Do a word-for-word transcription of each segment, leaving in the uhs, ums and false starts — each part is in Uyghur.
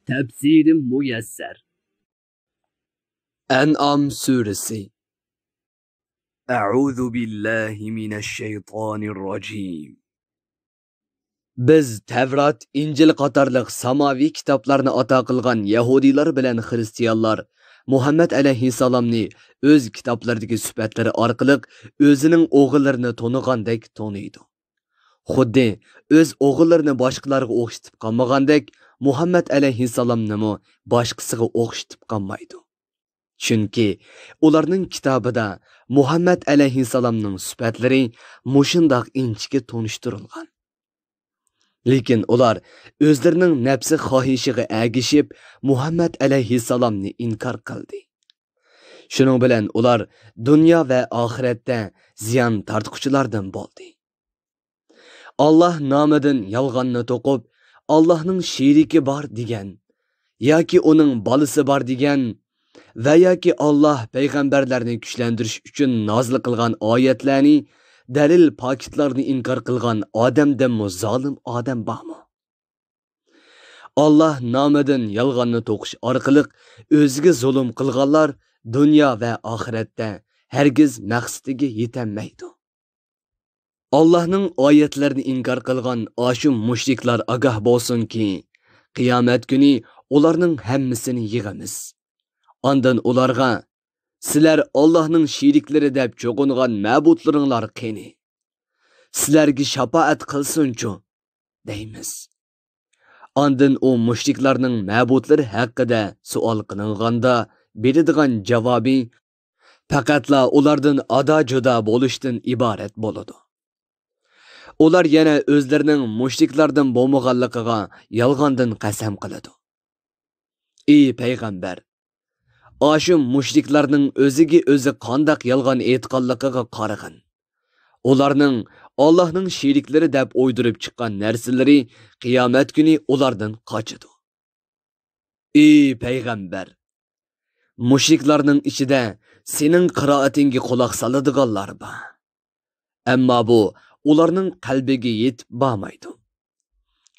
تەپسىرى مۇيەسسەر. ئەنئام سۈرىسى. أعوذ بالله من الشيطان الرجيم. بىز تەۋرات، ئىنجىل قاتارلىق ساماۋى كىتابلارنى ئاتا قىلغان يەھۇدىيلار بىلەن خرىستىيانلار مۇھەممەد ئەلەيھىسسالامنى ئۆز كىتابلىرىدىكى سۈپەتلىرى ئارقىلىق ئۆزىنىڭ ئوغۇللىرىنى تونۇغاندەك تونۇيدۇ. خۇددى ئۆز ئوغۇللىرىنى باشقىلارغا ئوخشىتىپ قالمىغاندەك، مۇھەممەد ئەلەيھىسسالامنىمۇ باشقىسىغا ئوخشىتىپ قالمايدۇ. چۈنكى ئۇلارنىڭ كىتابىدا مۇھەممەد ئەلەيھىسسالامنىڭ سۈپەتلىرى مۇشۇنداق ئىنچىكە تونۇشتۇرۇلغان. لېكىن ئۇلار ئۆزلىرىنىڭ نەپسى خاھىشىغا ئەگىشىپ، مۇھەممەد ئەلەيھىسسالامنى ئىنكار قىلدى. شۇنىڭ بىلەن ئۇلار دۇنيا ۋە ئاخىرەتتە زىيان تارتقۇچىلاردىن بولدى. ئاللاھ نامىدىن يالغاننى توقۇپ، ئاللاھنىڭ شېرىكى بار دېگەن ياكى ئۇنىڭ بالىسى بار دېگەن ۋە ياكى ئاللاھ پەيغەمبەرلەرنى كۈچلەندۈرۈش ئۈچۈن نازىل قىلغان ئايەتلەرنى، دەلىل پاكىتلارنى ئىنكار قىلغان ئادەمدىنمۇ زالىم ئادەم بارمۇ؟ ئاللاھ نامىدىن يالغاننى توقۇش ئارقىلىق ئۆزىگە زۇلۇم قىلغانلار دۇنيا ۋە ئاخىرەتتە ھەرگىز مەقسىتىگە يېتەلمەيدۇ. ئاللاھنىڭ ئايەتلىرىنى ئىنكار قىلغان ئاشۇ مۇشرىكلار ئاگاھ بولسۇنكى، قىيامەت كۈنى ئۇلارنىڭ ھەممىسىنى يىغىمىز. ئاندىن ئۇلارغا، «سىلەر ئاللاھنىڭ شېرىكلىرى دەپ چوقۇنغان مەبۇدلىرىڭلار قېنى؟ سىلەرگە شاپائەت قىلسۇنچۇ؟» دەيمىز. ئاندىن ئۇ مۇشرىكلارنىڭ مەبۇدلىرى ھەققىدە سوئال قىلىنغاندا بېرىدىغان جاۋابى پەقەتلا ئۇلاردىن ئادا-جۇدا بولۇشتىن ئىبارەت بولىدۇ. ئۇلار يەنە ئۆزلىرىنىڭ مۇشرىكلاردىن بولمىغانلىقىغا يالغاندىن قەسەم قىلىدۇ. ئى پەيغەمبەر! ئاشۇ مۇشرىكلارنىڭ ئۆزىگە ئۆزى قانداق يالغان ئېيتقانلىقىغا قارىغىن. ئۇلارنىڭ ئاللاھنىڭ شېرىكلىرى دەپ ئويدۇرۇپ چىققان نەرسىلىرى قىيامەت كۈنى ئۇلاردىن قاچىدۇ. ئى پەيغەمبەر! مۇشرىكلارنىڭ ئىچىدە سېنىڭ قىرائىتىڭگە قۇلاق سالىدىغانلار بار. ئەمما بۇ ئۇلارنىڭ قەلبىگە يېتىپ بارمايدۇ.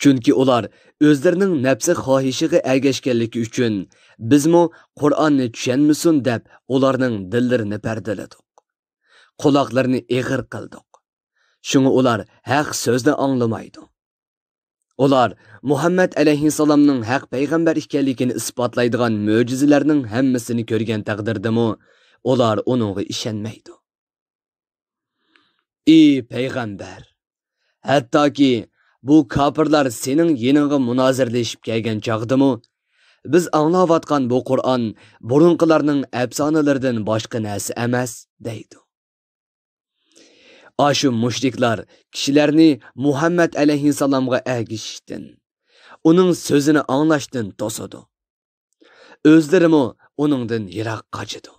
چۈنكى ئۇلار ئۆزلىرىنىڭ نەپسى خاھىشىغا ئەگەشكەنلىكى ئۈچۈن، بىزمۇ قۇرئاننى چۈشەنمىسۇن دەپ ئۇلارنىڭ دىللىرىنى پەردىلىدۇق. قۇلاقلىرىنى ئېغىر قىلدۇق. شۇڭا ئۇلار ھەق سۆزنى ئاڭلىمايدۇ. ئۇلار مۇھەممەد ئەلەيھىسسالامنىڭ ھەق پەيغەمبەر ئىكەنلىكىنى ئىسپاتلايدىغان مۆجىزىلەرنىڭ ھەممىسىنى كۆرگەن تەقدىردىمۇ، ئۇلار ئۇنىڭغا ئىشەنمەيدۇ. ئى پەيغەمبەر! ھەتتاكى بۇ كاپىرلار سېنىڭ يېنىڭغا مۇنازىرىلىشىپ كەلگەن چاغدىمۇ، «بىز ئاڭلاۋاتقان بۇ قۇرئان بۇرۇنقىلارنىڭ ئەپسانىلىرىدىن باشقا نەرسە ئەمەس» دەيدۇ. ئاشۇ مۇشرىكلار كىشىلەرنى مۇھەممەد ئەلەيھىسسالامغا ئەگىشىشتىن، ئۇنىڭ سۆزىنى ئاڭلاشتىن توسىدۇ. ئۆزلىرىمۇ ئۇنىڭدىن يىراق قاچىدۇ.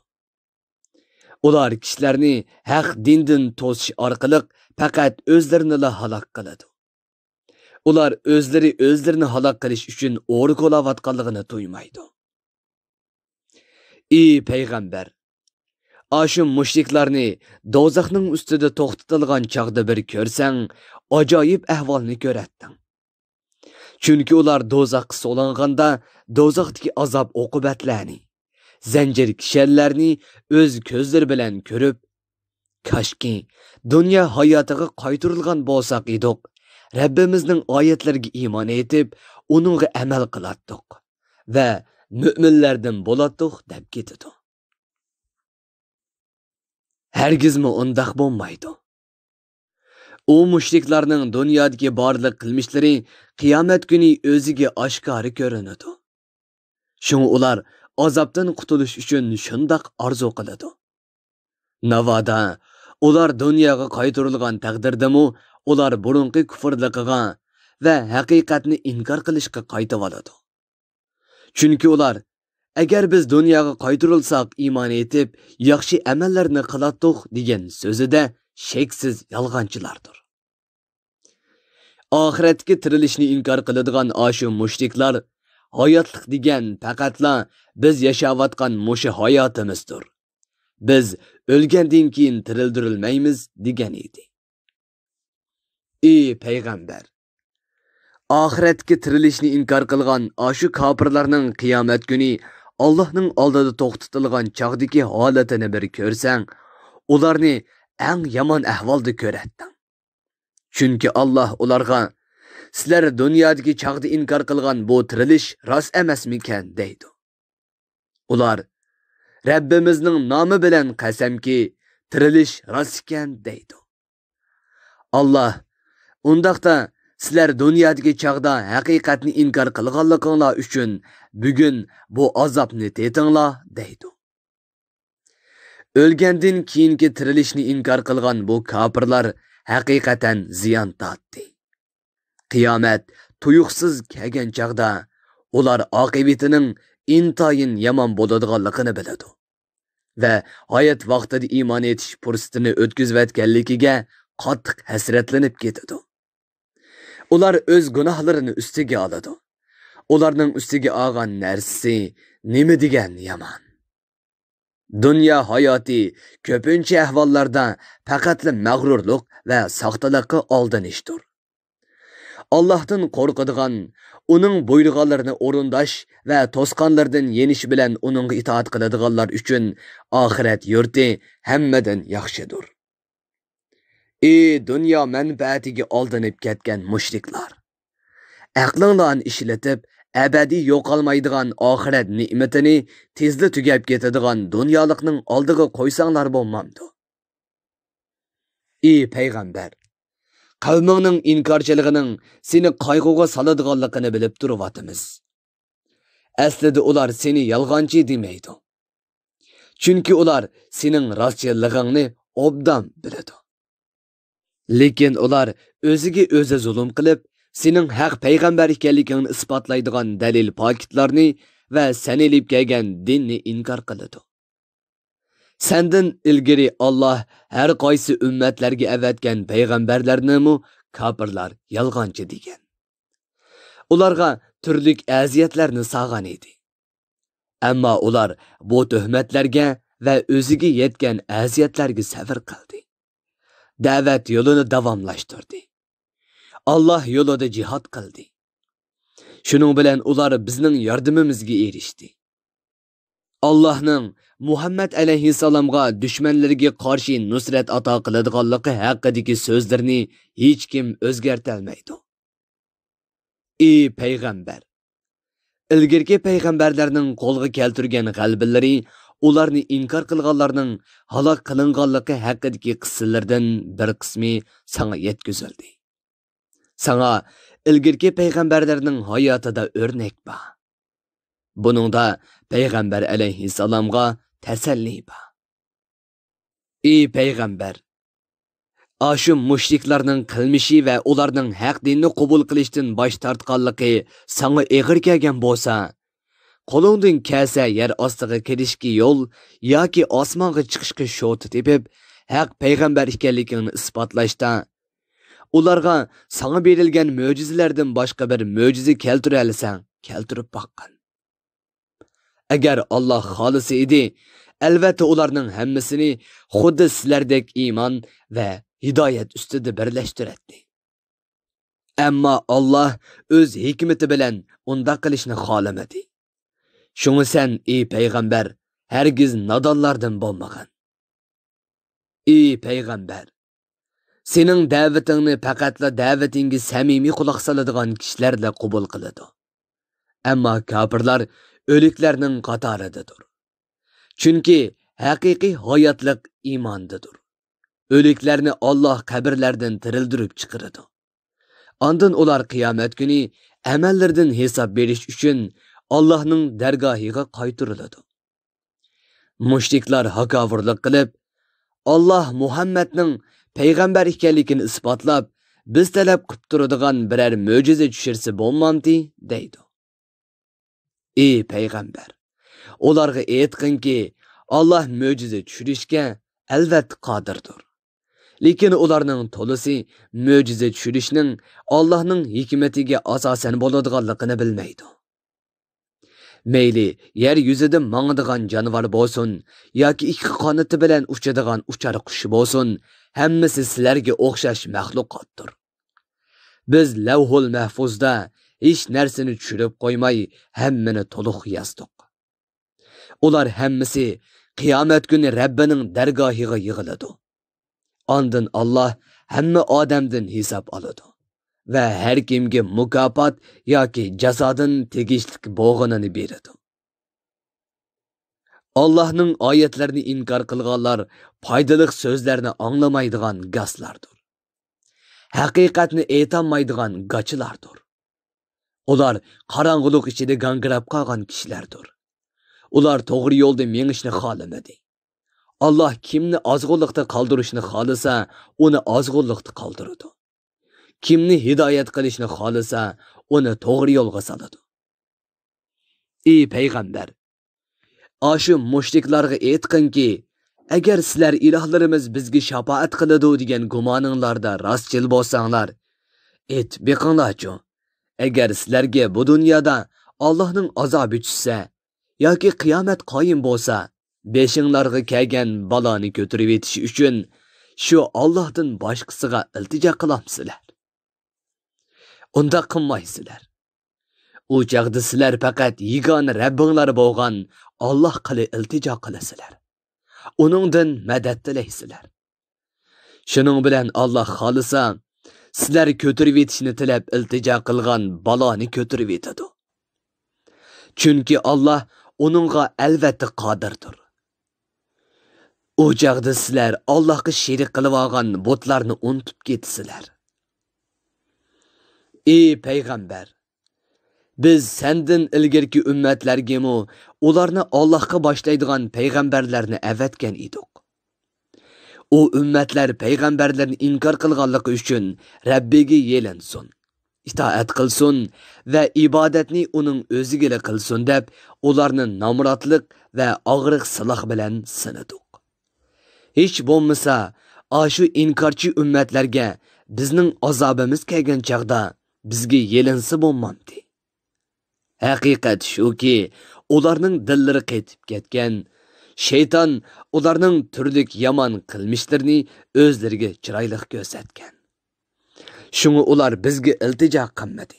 ئۇلار كىشىلەرنى ھەق دىندىن توسۇش ئارقىلىق پەقەت ئۆزلىرىنىلا ھالاك قىلىدۇ. ئۇلار ئۆزلىرى ئۆزلىرىنى ھالاك قىلىش ئۈچۈن ئورا كولاۋاتقانلىقىنى تۇيمايدۇ. ئى پەيغەمبەر! ئاشۇ مۇشرىكلارنى دوزاخنىڭ ئۈستىدە توختىتىلغان چاغدا بىر كۆرسەڭ، ئاجايىپ ئەھۋالنى كۆرەتتىڭ. چۈنكى ئۇلار دوزاخقا سولانغاندا، دوزاختىكى ئازاب-ئوقۇبەتلەرنى، زەنجىر كىشەنلەرنى ئۆز كۆزلىرى بىلەن كۆرۈپ، «كاشكى دۇنيا ھاياتىغا قايتۇرۇلغان بولساق ئىدۇق، رەببىمىزنىڭ ئايەتلىرىگە ئىمان ئېيتىپ، ئۇنىڭغا ئەمەل قىلاتتۇق ۋە مۆمىنلەردىن بولاتتۇق» دەپ كېتىدۇ. ھەرگىزمۇ ئۇنداق بولمايدۇ. ئۇ مۇشرىكلارنىڭ دۇنيادىكى بارلىق قىلمىشلىرى قىيامەت كۈنى ئۆزىگە ئاشكارا كۆرۈنىدۇ. شۇڭا ئۇلار ئازابتىن قۇتۇلۇش ئۈچۈن شۇنداق ئارزۇ قىلىدۇ. ناۋادا ئۇلار دۇنياغا قايتۇرۇلغان تەقدىردىمۇ، ئۇلار بۇرۇنقى كۇفرلىقىغا ۋە ھەقىقەتنى ئىنكار قىلىشقا قايتىۋالىدۇ. چۈنكى ئۇلار، «ئەگەر بىز دۇنياغا قايتۇرۇلساق، ئىمان ئېيتىپ، ياخشى ئەمەللەرنى قىلاتتۇق» دېگەن سۆزىدە شەكسىز يالغانچىلاردۇر. ئاخىرەتتىكى تىرىلىشنى ئىنكار قىلىدىغان ئاشۇ مۇشرىكلار، «ھاياتلىق دېگەن پەقەتلا بىز ياشاۋاتقان مۇشۇ ھاياتىمىزدۇر. بىز ئۆلگەندىن كېيىن تىرىلدۈرۈلمەيمىز» دېگەن ئىدى. ئى پەيغەمبەر! ئاخىرەتتىكى تىرىلىشنى ئىنكار قىلغان ئاشۇ كاپىرلارنىڭ قىيامەت كۈنى ئاللاھنىڭ ئالدىدا توختىتىلغان چاغدىكى ھالىتىنى بىر كۆرسەڭ، ئۇلارنى ئەڭ يامان ئەھۋالدا كۆرەتتىڭ. چۈنكى ئاللاھ ئۇلارغا، «سىلەر دۇنيادىكى چاغدا ئىنكار قىلغان بۇ تىرىلىش راست ئەمەسمىكەن؟» دەيدۇ. ئۇلار، «رەببىمىزنىڭ نامى بىلەن قەسەمكى، تىرىلىش راست ئىكەن» دەيدۇ. ئاللاھ، «ئۇنداقتا سىلەر دۇنيادىكى چاغدا ھەقىقەتنى ئىنكار قىلغانلىقىڭلار ئۈچۈن بۈگۈن بۇ ئازابنى تېتىڭلار» دەيدۇ. ئۆلگەندىن كېيىنكى تىرىلىشنى ئىنكار قىلغان بۇ كاپىرلار ھەقىقەتەن زىيان تارتتى. قىيامەت تۇيۇقسىز كەلگەن چاغدا ئۇلار ئاقىۋىتىنىڭ ئىنتايىن يامان بولىدىغانلىقىنى بىلىدۇ ۋە ھايات ۋاقتىدا ئىمان ئېيتىش پۇرسىتىنى ئۆتكۈزۈۋەتكەنلىكىگە قاتتىق ھەسرەتلىنىپ كېتىدۇ. ئۇلار ئۆز گۇناھلىرىنى ئۈستىگە ئالىدۇ. ئۇلارنىڭ ئۈستىگە ئالغان نەرسىسى نېمە دېگەن يامان! دۇنيا ھاياتى كۆپىنچە ئەھۋاللاردا پەقەتلا مەغرۇرلۇق ۋە ساختىلىققا ئالدىنىشتۇر. ئاللاھتىن قورقىدىغان، ئۇنىڭ بۇيرۇغانلىرىنى ئورۇنداش ۋە توسقانلىرىدىن يېنىش بىلەن ئۇنىڭغا ئىتائەت قىلىدىغانلار ئۈچۈن ئاخىرەت يۇرتى ھەممىدىن ياخشىدۇر. ئى دۇنيا مەنپەئەتىگە ئالدىنىپ كەتكەن مۇشرىكلار! ئەقلىڭلارنى ئىشلىتىپ، ئەبەدىي يوقالمايدىغان ئاخىرەت نېمىتىنى تېزلا تۈگەپ كېتىدىغان دۇنيالىقنىڭ ئالدىغا قويساڭلار بولمامدۇ؟ ئى پەيغەمبەر! قەۋمىڭنىڭ ئىنكارچىلىقىنىڭ سېنى قايغۇغا سالىدىغانلىقىنى بىلىپ تۇرۇۋاتىمىز. ئەسلىدە ئۇلار سېنى يالغانچى دېمەيدۇ. چۈنكى ئۇلار سېنىڭ راستچىللىقىڭنى ئوبدان بىلىدۇ. لېكىن ئۇلار ئۆزىگە ئۆزى زۇلۇم قىلىپ، سېنىڭ ھەق پەيغەمبەر ئىكەنلىكىڭنى ئىسپاتلايدىغان دەلىل پاكىتلارنى ۋە سەن ئېلىپ كەلگەن دىننى ئىنكار قىلىدۇ. سەندىن ئىلگىرى ئاللاھ ھەر قايسى ئۈممەتلەرگە ئەۋەتكەن پەيغەمبەرلەرنىمۇ كاپىرلار يالغانچى دېگەن. ئۇلارغا تۈرلۈك ئەزىيەتلەرنى سالغان ئىدى. ئەمما ئۇلار بۇ تۆھمەتلەرگە ۋە ئۆزىگە يەتكەن ئەزىيەتلەرگە سەۋر قىلدى. دەۋەت يولىنى داۋاملاشتۇردى. ئاللاھ يولىدا جىھاد قىلدى. شۇنىڭ بىلەن ئۇلار بىزنىڭ ياردىمىمىزگە ئېرىشتى. ئاللاھنىڭ مۇھەممەد ئەلەيھىسسالامغا دۈشمەنلىرىگە قارشى نۇسرەت ئاتا قىلىدىغانلىقى ھەققىدىكى سۆزلىرىنى ھېچكىم ئۆزگەرتەلمەيدۇ. ئى پەيغەمبەر! ئىلگىرىكى پەيغەمبەرلەرنىڭ قولغا كەلتۈرگەن غەلىبىلىرى ئۇلارنى ئىنكار قىلغانلارنىڭ ھالاك قىلىنغانلىقى ھەققىدىكى قىسسىلىرىدىن بىر قىسمى ساڭا يەتكۈزۈلدى. ساڭا ئىلگىرىكى پەيغەمبەرلەرنىڭ ھاياتىدا ئۆرنەك بار. بۇنىڭدا پەيغەمبەر ئەلەيھىسسالامغا تەسەللى بار. ئى پەيغەمبەر! ئاشۇ مۇشرىكلارنىڭ قىلمىشى ۋە ئۇلارنىڭ ھەق دىننى قوبۇل قىلىشتىن باش تارتقانلىقى ساڭا ئېغىر كەلگەن بولسا، قولۇڭدىن كەلسە يەر ئاستىغا كىرىشكە يول ياكى ئاسمانغا چىقىشقا شوتا تېپىپ، ھەق پەيغەمبەر ئىكەنلىكىڭنى ئىسپاتلاشتا، ئۇلارغا ساڭا بېرىلگەن مۆجىزىلەردىن باشقا بىر مۆجىزە كەلتۈرەلىسەڭ، كەلتۈرۈپ باققىن. ئەگەر ئاللاھ خالىسا ئىدى، ئەلۋەتتە ئۇلارنىڭ ھەممىسىنى خۇددى سىلەردەك ئىمان ۋە ھىدايەت ئۈستىدە بىرلەشتۈرەتتى. ئەمما ئاللاھ ئۆز ھېكمىتى بىلەن ئۇنداق قىلىشنى خالىمىدى. شۇڭا سەن، ئى پەيغەمبەر، ھەرگىز نادانلاردىن بولمىغىن. ئى پەيغەمبەر! سېنىڭ دەۋىتىڭنى پەقەتلا دەۋىتىڭگە سەمىمىي قۇلاق سالىدىغان كىشىلەرلا قوبۇل قىلىدۇ. ئەمما كاپىرلار ئۆلۈكلەرنىڭ قاتارىدىدۇر. چۈنكى ھەقىقىي ھاياتلىق ئىماندىدۇر. ئۆلۈكلەرنى ئاللاھ قەبرىلەردىن تىرىلدۈرۈپ چىقىرىدۇ. ئاندىن ئۇلار قىيامەت كۈنى ئەمەللىرىدىن ھېساب بېرىش ئۈچۈن ئاللاھنىڭ دەرگاھىغا قايتۇرۇلىدۇ. مۇشرىكلار ھاكاۋۇرلۇق قىلىپ، «ئاللاھ مۇھەممەدنىڭ پەيغەمبەر ئىكەنلىكىنى ئىسپاتلاپ، بىز تەلەپ قىلىپ تۇرىدىغان بىرەر مۆجىزە چۈشۈرسە بولمامتى؟» دەيدۇ. ئى پەيغەمبەر! ئۇلارغا ئېيتقىنكى، ئاللاھ مۆجىزە چۈشۈرۈشكە ئەلۋەتتە قادىردۇر. لېكىن ئۇلارنىڭ تولىسى مۆجىزە چۈشۈرۈشنىڭ ئاللاھنىڭ ھېكمىتىگە ئاساسەن بولىدىغانلىقىنى بىلمەيدۇ. مەيلى يەر يۈزىدە ماڭىدىغان جانىۋار بولسۇن ياكى ئىككى قانىتى بىلەن ئۇچىدىغان ئۇچار قۇشى بولسۇن، ھەممىسى سىلەرگە ئوخشاش مەخلۇقاتتۇر. بىز لەۋھۇل مەھفۇزدا ھېچ نەرسىنى چۈشۈرۈپ قويماي، ھەممىنى تولۇق يازدۇق. ئۇلار ھەممىسى قىيامەت كۈنى رەببىنىڭ دەرگاھىغا يىغىلىدۇ. ئاندىن ئاللاھ ھەممە ئادەمدىن ھېساب ئالىدۇ ۋە ھەر كىمگە مۇكاپات ياكى جازادىن تېگىشلىك بولغىنىنى بېرىدۇ. ئاللاھنىڭ ئايەتلىرىنى ئىنكار قىلغانلار پايدىلىق سۆزلەرنى ئاڭلىمايدىغان گاسلاردۇر. ھەقىقەتنى ئېيتالمايدىغان گاچىلاردۇر. ئۇلار قاراڭغۇلۇق ئىچىدە گاڭگىراپ قالغان كىشىلەردۇر. ئۇلار توغرا يولدا مېڭىشنى خالىمىدى. ئاللاھ كىمنى ئازغۇنلۇقتا قالدۇرۇشنى خالىسا، ئۇنى ئازغۇنلۇقتا قالدۇرىدۇ. كىمنى ھىدايەت قىلىشنى خالىسا، ئۇنى توغرا يولغا سالىدۇ. ئى پەيغەمبەر! ئاشۇ مۇشرىكلارغا ئېيتقىنكى، ئەگەر سىلەر ئىلاھلىرىمىز بىزگە شاپائەت قىلىدۇ دېگەن گۇمانىڭلاردا راستچىل بولساڭلار، ئېيتىپ بېقىڭلارچۇ، ئەگەر سىلەرگە بۇ دۇنيادا ئاللاھنىڭ ئازابى چۈشسە ياكى قىيامەت قايىم بولسا، بېشىڭلارغا كەلگەن بالانى كۆتۈرۈۋېتىش ئۈچۈن شۇ ئاللاھتىن باشقىسىغا ئىلتىجا قىلامسىلەر؟ ئۇنداق قىلمايسىلەر. ئۇ چاغدا سىلەر پەقەت يېگانە رەببىڭلار بولغان ئاللاھقىلا ئىلتىجا قىلىسىلەر. ئۇنىڭدىن مەدەت تىلەيسىلەر. شۇنىڭ بىلەن ئاللاھ خالىسا، سىلەر كۆتۈرۈۋېتىشنى تىلەپ ئىلتىجا قىلغان بالانى كۆتۈرۈۋېتىدۇ. چۈنكى ئاللاھ ئۇنىڭغا ئەلۋەتتە قادىردۇر. ئۇ چاغدا سىلەر ئاللاھقا شېرىك قىلىۋالغان بۇتلارنى ئۇنتۇپ كېتىسىلەر. ئى پەيغەمبەر! بىز سەندىن ئىلگىرىكى ئۈممەتلەرگىمۇ ئۇلارنى ئاللاھقا باشلايدىغان پەيغەمبەرلەرنى ئەۋەتكەن ئىدۇق. ئۇ ئۈممەتلەر پەيغەمبەرلىرىنى ئىنكار قىلغانلىقى ئۈچۈن رەببىگە يېلىنسۇن، ئىتائەت قىلسۇن ۋە ئىبادەتنى ئۇنىڭ ئۆزىگىلا قىلسۇن دەپ، ئۇلارنى نامراتلىق ۋە ئاغرىق-سىلاھ بىلەن سىنىدۇق. ھېچ بولمىسا، ئاشۇ ئىنكارچى ئۈممەتلەرگە بىزنىڭ ئازابىمىز كەلگەن چاغدا بىزگە يېلىنسا بولمامتى؟ ھەقىقەت شۇكى، ئۇلارنىڭ دىللىرى قېتىپ كەتكەن، شەيتان ئۇلارنىڭ تۈرلۈك يامان قىلمىشلىرىنى ئۆزلىرىگە چىرايلىق كۆرسەتكەن. شۇڭا ئۇلار بىزگە ئىلتىجا قىلمىدى.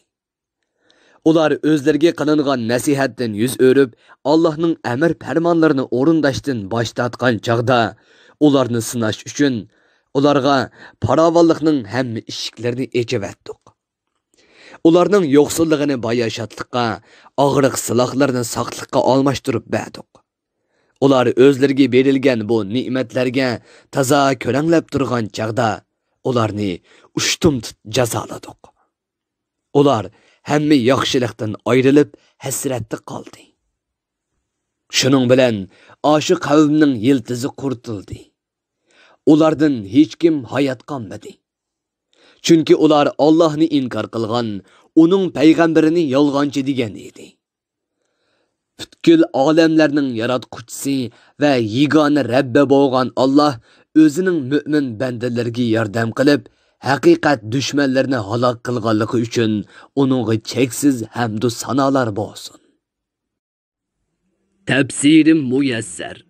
ئۇلار ئۆزلىرىگە قىلىنغان نەسىھەتتىن يۈز ئۆرۈپ، ئاللاھنىڭ ئەمر پەرمانلىرىنى ئورۇنداشتىن باش تارتقان چاغدا، ئۇلارنى سىناش ئۈچۈن، ئۇلارغا پاراۋانلىقنىڭ ھەممە ئىشىكلىرىنى ئېچىۋەتتۇق. ئۇلارنىڭ يوقسۇللۇقىنى باياشاتلىققا، ئاغرىق-سىلاھلارنى ساقلىققا ئالماشتۇرۇپ بەردۇق. ئۇلار ئۆزلىرىگە بېرىلگەن بۇ نېمەتلەرگە تازا كۆلەڭلەپ تۇرغان چاغدا، ئۇلارنى ئۇشتۇمتۇت جازالىدۇق. ئۇلار ھەممە ياخشىلىقتىن ئايرىلىپ، ھەسرەتتە قالدى. شۇنىڭ بىلەن ئاشۇ قەۋمنىڭ يىلتىزى قۇرۇتۇلدى. ئۇلاردىن ھېچكىم ھايات قالمىدى. چۈنكى ئۇلار ئاللاھنى ئىنكار قىلغان، ئۇنىڭ پەيغەمبىرىنى يالغانچى دېگەن ئىدى. پۈتكۈل ئالەملەرنىڭ ياراتقۇچىسى ۋە يېگانە رەببى بولغان ئاللاھ ئۆزىنىڭ مۆمىن بەندىلىرىگە ياردەم قىلىپ، ھەقىقەت دۈشمەنلىرىنى ھالاك قىلغانلىقى ئۈچۈن ئۇنىڭغا چەكسىز ھەمدۇ سانالار بولسۇن. تەپسىرى مۇيەسسەر.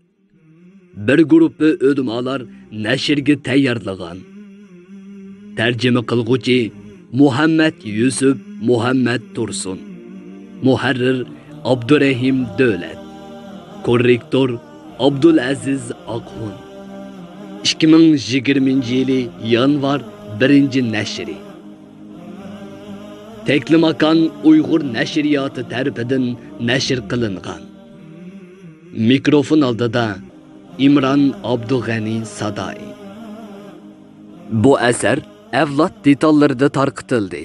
بىر گۇرۇپپا ئۆلىمالار نەشرگە تەييارلىغان. تەرجىمە قىلغۇچى مۇھەممەد يۈسۈپ مۇھەممەد تۇرسۇن. مۇھەررىر ئابدۇرەھىم دۆلەت. كوررېكتور ئابدۇلئەزىز ئاقخۇن. ئىككى مىڭ يىگىرمىنچى يىلى يانۋار بىرىنچى نەشرى. تەكلىماكان ئۇيغۇر نەشرىياتى تەرىپىدىن نەشر قىلىنغان. مىكروفون ئالدىدا ئىمران ئابدۇغەنى سادائى. بۇ ئەسەر ئەۋلاد دېتاللىرىدا تارقىتىلدى.